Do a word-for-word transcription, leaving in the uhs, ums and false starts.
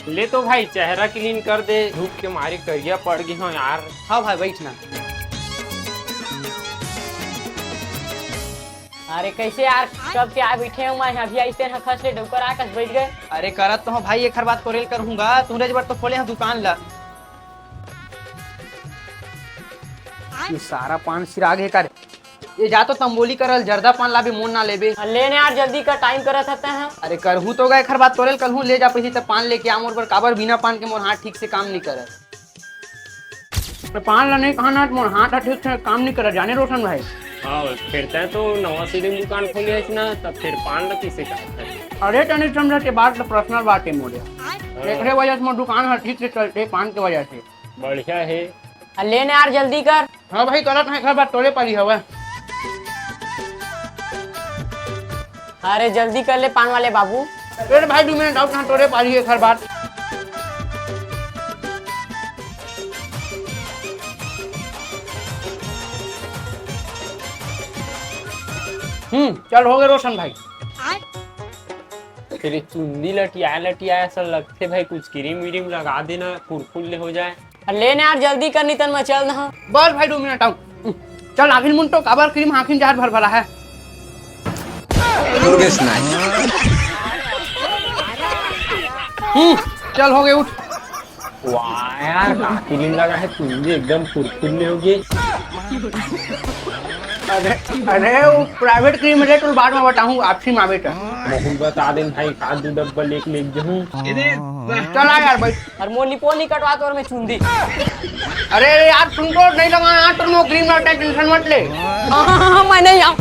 ले तो भाई, चेहरा क्लीन कर दे, धूप के मारे करिया पड़ गे हंव यार। हाँ भाई, बैठ ना। अरे कैसे यार, कब के आय बइठे हंव मैं, अभी आइस तेन ह खस ले डउकर आय कस बइठ गे। अरे करत तो हंव भाई, एखर बाद तोरे ल करहूं गा, तुंहरे बर तो खोले हंव दुकान ला। ये सारा पान सिरा गे का रे? ये जा तो तंबोली करल, जर्दा पान लाबे, मोर ना लेबे। ले ने यार, जल्दी कर, टाइम करत हस तें ह। अरे करहूं तो गा, एखर बाद तोरे ल करहूं, ले जा पइसा त पान लेके आ मोर बर, काबर बिना पान के मोर हाथ ठीक से काम नइ करय। अरे पान ला नइ खाना, मोर हाथ ह ठीक से काम नइ करय, जाने रोशन भाई। हाँ, फेर तें तो नवा सिरे म दुकान खोले हस ना, त फेर पान ला कइसे खात हस? अरे तनी समझ के बात ल, पर्सनल बात हे मोर। हाँ। एकरे वजह से मोर दुकान ह ठीक से चलथे, पान के वजह से। बढ़िया हे। अरे ले ने यार, जल्दी कर। हाँ भाई, करत हंव, एखर बाद तोरे पारी हवय। अरे जल्दी कर ले पान वाले बाबू। अरे भाई, दू मिनट अउ, कहाँ तोरे पारी हे एखर बाद। हम्म, चल होगे रोशन भाई। तेरे चुंदी लटियाय लटियाय असन लगथे भाई, कुछ क्रीम व्रीम लगा देना, कुरकुर ले हो जाय। अरे ले ना यार, जल्दी कर, नहीं तन मैं चल दहा। बस भाई, दू मिनट अउ। चल, आखिर मुन तो काबर क्रीम आँखी म जहर भर भरा है। दुर्गेश नायक। हम्म, चल, होगे, उठ। वाह यार, का क्रीम लगा है तुंदी, एकदम कुरकुर ले होगे। अरे, अरे, वो प्राइवेट क्रीम हे, तोला बाद में बताहूँ, आपसी में आबे त। महूँ ल बता देन भाई, का दू डब्बा लेके लेग जहूँ। चल आ यार, बैठ। अउ मोर लिपो नइ कटवात हस मैं चुंदी। अरे यार, सुन तो, नइ लगावंव यार, तोर मोर क्रीम ला, टेंशन मत ले। हाँ, हाँ, हाँ, मैं नइ आंव।